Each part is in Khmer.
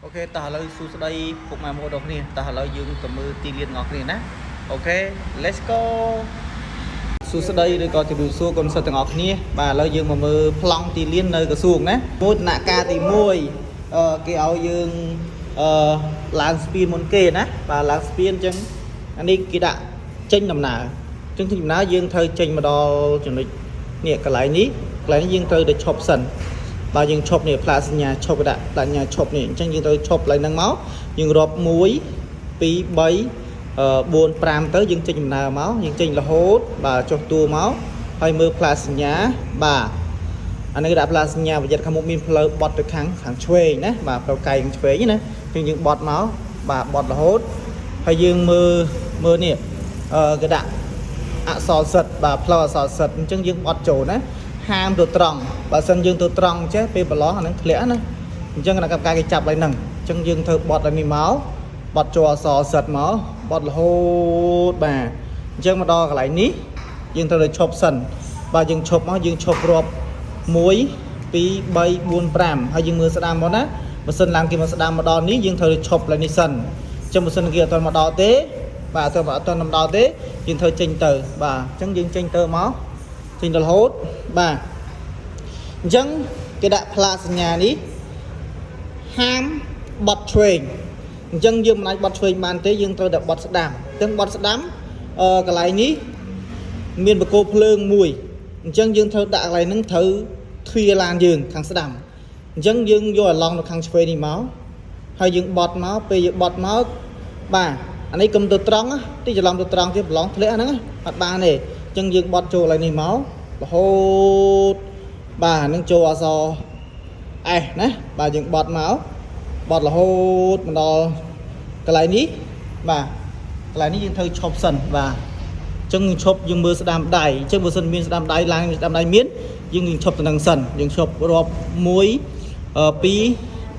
OK តោះឥឡូវសួស្តីពុកម៉ែបងប្អូនទាំងគ្នាតោះឥឡូវយើងទៅមើលទីលានទាំងអស់គ្នាណាOK let's go សួស្តីឬក៏ជម្រាបសួរកូនសិស្សទាំងអស់គ្នាបាទឥឡូវយើងមកមើលប្លង់ទីលាននៅក្រសួងណាមួយដំណាក់កាលទី1គេឲ្យយើងអឺឡើងស្ពានមុនគេណាបាទឡើងស្ពានអញ្ចឹងអានេះគេដាក់ចេញដំណើរអញ្ចឹងចេញដំណើរយើងត្រូវចេញមកដល់ចំណុចនេះកន្លែងនេះកន្លែងនេះយើងត្រូវតែឈប់សិន បាទយើងឈប់នេះផ្លាកសញ្ញាឈប់គេដាក់ផ្លាកសញ្ញាឈប់នេះអញ្ចឹងយើងត្រូវឈប់កន្លែងហ្នឹងមកយើងរាប់1 2 3 4 5ទៅយើងចេញដំណើរមកយើងចេញរហូតបាទចុះតួមកហើយមើលផ្លាកសញ្ញាបាទអានេះគេដាក់ផ្លាកសញ្ញាប្រយ័ត្នខាងមុខមានផ្លូវបត់ទៅខាងខាងឆ្វេងណាបាទផ្លូវកែងខាងឆ្វេងណាអញ្ចឹងយើងបត់មកបាទបត់រហូតហើយយើងមើលមើលនេះគេដាក់ អក្សរសិតបាទផ្លូវអក្សរសិតអញ្ចឹងយើងបត់ចូលណាហាមទៅត្រង់បើសិនយើងទៅត្រង់ចេះពេលប្រឡោះអាហ្នឹងធ្លាក់ណាអញ្ចឹងគណៈកម្មការគេចាប់ឡើងហ្នឹងអញ្ចឹងយើងធ្វើបត់ឡើងនេះមកបត់ចូលអក្សរសិតមកបត់រហូតបាទអញ្ចឹងមកដល់កន្លែងនេះយើងត្រូវតែឈប់សិនបាទយើងឈប់មកយើងឈប់រាប់1 2 3 4 5ហើយយើងមើលស្ដាំមកណាបើសិនឡើងគេមកស្ដាំមកដល់នេះយើងត្រូវតែឈប់ឡើងនេះសិនអញ្ចឹងបើសិនគេអត់ទាន់មកដល់ទេ បាទអត់ទាន់មកដល់ទេយើងត្រូវចេញទៅបាទអញ្ចឹងយើងចេញទៅមកចេញទៅរហូតបាទអញ្ចឹងគេដាក់ផ្លាកសញ្ញានេះហាមបត់ឆ្វេងអញ្ចឹងយើងមិនអាចបត់ឆ្វេងបានទេយើងត្រូវតែបត់ស្ដាំអញ្ចឹងបត់ស្ដាំកន្លែងនេះមានបង្គោលភ្លើងមួយអញ្ចឹងយើងត្រូវដាក់កន្លែងហ្នឹងត្រូវទ្វារឡានយើងខាងស្ដាំអញ្ចឹងយើងយកអាឡង់នៅខាងឆ្វេងនេះមកហើយយើងបត់មកពេលយើងបត់មកបាទអានេះកុំទៅត្រង់ណាទីច្រឡំទៅត្រង់ទៀតប្រឡងធ្លាក់ហ្នឹងណាអត់បានទេអញ្ចឹងយើងបត់ចូលកន្លែងនេះមករហូតបាទអាហ្នឹងចូលអក្សរ S ណាបាទយើងបត់មកបត់រហូតមកដល់កន្លែងនេះបាទកន្លែងនេះយើងត្រូវឈប់សិនបាទអញ្ចឹងយើងឈប់យើងមើលស្ដាំដៃអញ្ចឹងបើសិនមានស្ដាំដៃឡើងស្ដាំដៃមានយើងយើងឈប់ទៅនឹងសិនយើងឈប់រាប់1 2 3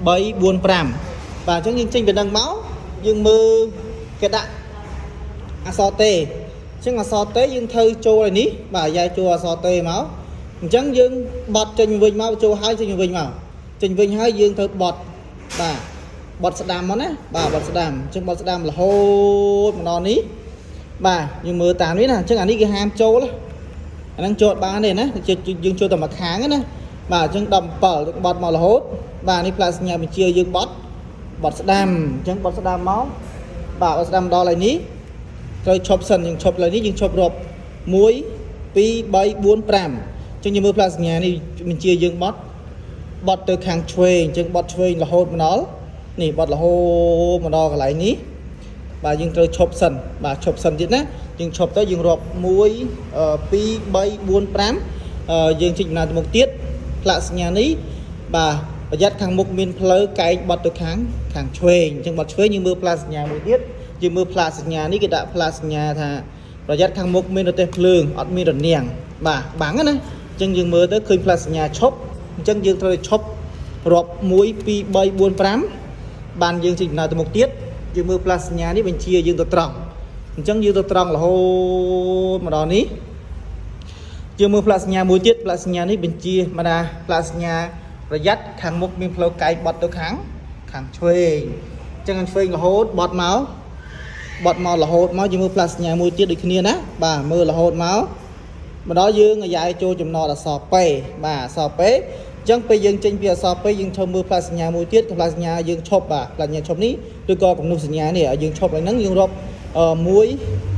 4 5បាទអញ្ចឹងយើងចេញពីនឹងមកយើងមើលគេដាក់អក្សរ T អញ្ចឹងអក្សរ T យើងត្រូវចូលឲ្យនេះបាទយ៉ាយចូលអក្សរ T មកអញ្ចឹងយើងបត់ចេញវិញមកចូលហើយចេញវិញមកចេញវិញហើយយើងត្រូវបត់បាទបត់ស្ដាំមកណាបាទបត់ស្ដាំអញ្ចឹងបត់ស្ដាំរហូតមកដល់នេះបាទយើងមើលតាមនេះណាអញ្ចឹងអានេះគេហាមចូលអាហ្នឹងចូលអត់បានទេណាយើងចូលតែមួយខាងណាបាទអញ្ចឹង17យើងបត់មករហូតបាទនេះផ្លាកសញ្ញាបញ្ជាយើងបត់បត់ស្ដាំអញ្ចឹងបត់ស្ដាំមកបាទបត់ស្ដាំដល់ហើយនេះត្រូវឈប់សិនយើងឈប់ឡើយនេះយើងឈប់រាប់1 2 3 4 5អញ្ចឹងយើងមើលផ្លាកសញ្ញានេះបញ្ជាយើងបត់បត់ទៅខាងឆ្វេងអញ្ចឹងបត់ឆ្វេងរហូតមកដល់នេះបត់រហូតមកដល់កន្លែងនេះបាទយើងត្រូវឈប់សិនបាទឈប់សិនទៀតណាយើងឈប់ទៅយើងរាប់1 2 3 4 5យើងជិះដំណើរទៅមុខទៀតផ្លាកសញ្ញានេះបាទប្រយ័ត្នខាងមុខមានផ្លូវកែងបត់ទៅខាងខាងឆ្វេងអញ្ចឹងបត់ឆ្វេងយើងមើលផ្លាកសញ្ញាមួយទៀតយើងមើលផ្លាកសញ្ញានេះគេដាក់ផ្លាកសញ្ញាថាប្រយ័ត្នខាងមុខមានរទេះភ្លើងអត់មានរនាំងបាទបាំងណាអញ្ចឹងយើងមើលទៅឃើញផ្លាកសញ្ញាឈប់អញ្ចឹងយើងត្រូវតែឈប់រាប់1 2 3 4 5បានយើងជិះដំណើរទៅមុខទៀតយើងមើលផ្លាកសញ្ញានេះបញ្ជាយើងទៅត្រង់អញ្ចឹងយើងទៅត្រង់រហូតមកដល់នេះយើងមើលផ្លាកសញ្ញាមួយទៀតផ្លាកសញ្ញានេះបញ្ជាមកណាផ្លាកសញ្ញាប្រយ័ត្នខាងមុខមានផ្លូវកែងបត់ទៅខាងខាងឆ្វេងអញ្ចឹងខាងឆ្វេងរហូតបត់មកបត់មករហូតមកយើងមើលផ្លាកសញ្ញាមួយទៀតដូចគ្នាណាបាទមើលរហូតមកមកដល់យើងអាយ៉ៃចូលចំណតអក្សរ P បាទអក្សរ P អញ្ចឹងពេលយើងចេញពីអក្សរ P យើងឈប់មើលផ្លាកសញ្ញាមួយទៀតផ្លាកសញ្ញាយើងឈប់បាទផ្លាកសញ្ញាឈប់នេះឬក៏គំនូសសញ្ញានេះឲ្យយើងឈប់ឡើងហ្នឹងយើងរាប់1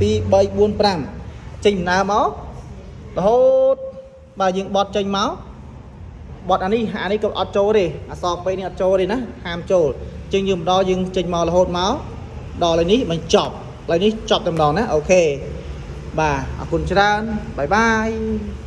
2 3 4 5ចេញដំណើរមករហូតបាទយើងបត់ចេញមកបត់អានេះអានេះក៏អត់ចូលទេអក្សរ P នេះអត់ចូលទេណាហាមចូលអញ្ចឹងយើងមកដល់យើងចេញមករហូតមកដល់ហើយនេះបញ្ចប់ហើយនេះចប់តែម្ដងណាOK បាទអរគុណច្រើន bye bye.